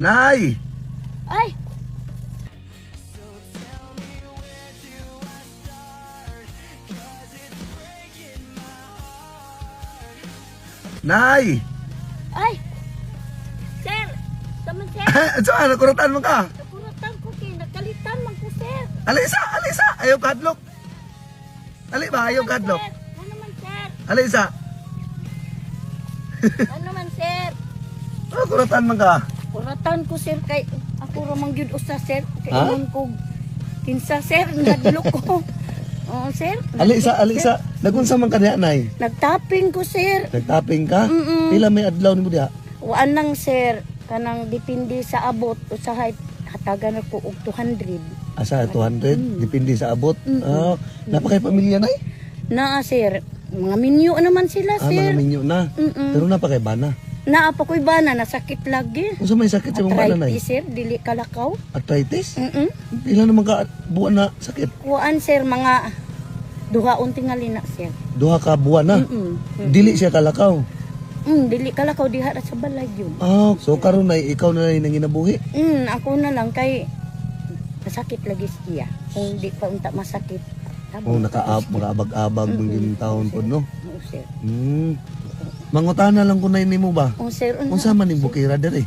Nay! Ay! Nay! Ay! Sir! Taman, sir! Saan? Nakuratan mo ka? Nakuratan ko kay nakalitan man ko, sir. Alisa! Alisa! Ayaw kadlok! Ali ba? Ayaw kadlok? Sir, ano man, sir? Alisa! Ano man, sir? Oh, kuratan man ka. Kuratan ko, sir, kay ako ra man gyud usa, sir. Kay Ha? ingon ko kinsa, sir, ngadlok ko. Oo, sir. Alisa, alisa. Nagunsa man ka diha, Nay? Nagtaping ko, sir. Nagtaping ka? Mm-mm. Pila may adlaw nimo diha? Waan lang, sir. Kanang depende sa abot usahay hatagan ako og 200. Asa 200, depende sa abot. Ah, napakay pamilya, Nay? Naa, sir. Mga minyo naman sila, Ah, sir. mga minyo na. Pero napakay bana. Naa pa ko'y bana, nasakit lagi. Unsa may sakit sa imong bana, Nay? Arthritis, sir, dili kalakaw. Arthritis? Mm. Pila naman ka buwan na sakit? Kuan, sir, mga duha tingali na, sir. Duha ka buwan na. Dili siya kalakaw. Dili kalakaw diha ra sa balay yun. Ah, so karon, Nay, ikaw na lang nanginabuhi. Ako na lang kay masakit lagi siya. Kung di pa unta masakit. Oh, nakaab makaabag-abag mm -hmm. taon pod, no. Oo, sir. Mangutana lang ko, Nay, nimo ba? Oh, sir, unsa? Unsa man ning bukira diri?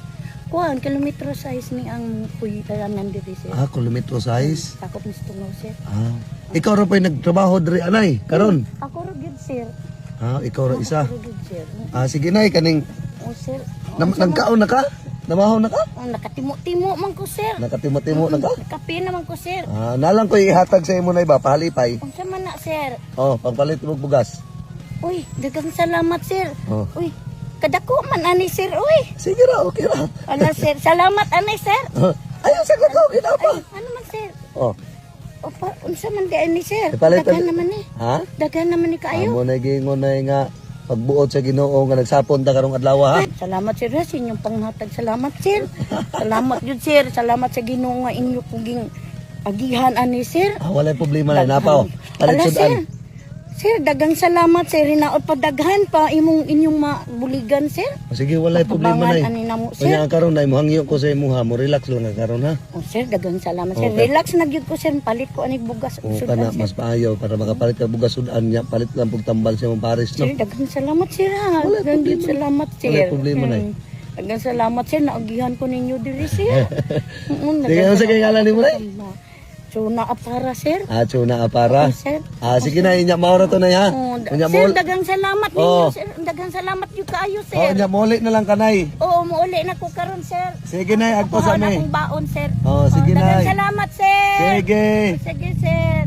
Kuan kilometro size ni ang puy-tanan diri, sir. Ah, kilometro size. Sakop ni tungaw, sir. Ah. Ikaw ra pa'y nagtrabaho diri, anay, karon. Ako ra gyud, sir. Ah, ikaw ra isa. Ako ra gyud, sir. Ah, sige, Nay, kaning Oh, sir. nam nagkaon na ka? Namahaw na ka? Oh, nakatimo-timo man ko, sir. Nakatimo-timo na ka? Kape naman ko, sir. Ah, nalang ko ihatag sa imo, Nay, ba pahalipay. Unsa man na, sir? Oh, pagpalit mo og bugas. Uy, daghang salamat, sir. Oh. Uy, kadako man ani, sir. Uy. Sige ra, okay ra. Ala, sir. Salamat ani, sir. Ayaw sa ka, okay na pa. Ay, ano man, sir? Oh, Opa, unsa man di ani, sir? Ipalit- Daghan naman eh. Ha? Daghan naman ni kaayo. Amo na gingon na nga pagbuot sa Ginoo nga nagsapon ta karong adlaw, ha. Salamat, sir, ha, sa inyong panghatag. Salamat, sir. Salamat yun, sir. Salamat sa Ginoo nga inyo kuging agihan ani, sir. Ah, walay problema na napaw. Palit Ala, sudan. sir. Sir, daghang salamat, sir. Hinaot pa daghan pa imong inyong mabuligan, sir. Oh, sige, walay problema, Pabangan Nay. ani namo, sir. Unya ang karon, Nay, mohangyo ko sa imuha, mo relax lang ka karon, ha. Oh, sir, daghang salamat, sir. Okay. Relax na gyud ko, sir. Palit ko ani bugas O ug kana sudan, sir. mas maayo para makapalit ka bugas sudan niya, palit lang pug tambal sa imong pares, no. Sir, daghang salamat, sir, ha. Walay Daghang gyud problema. salamat, sir. Walay problema, Nay. Daghang salamat, sir. Naagihan ko ninyo diri, sir. Sige, ano sa kay ngalan nimo, Nay? Chuna apara, sir. Ah, tsuna apara. Oh, sir. Ah, sige na, inya maura to na ha. Oh, Unya sir, mo. daghang salamat ninyo, Oh. sir. Daghang salamat gyud kaayo, Oh, sir. unya moli na lang kanay. Oo, muuli na ko karon, sir. Sige, Nay, agpo sa Kuha na mi. akong baon, sir. Oh, sige, daghang Nay. salamat, sir. Sige. Sige, sir.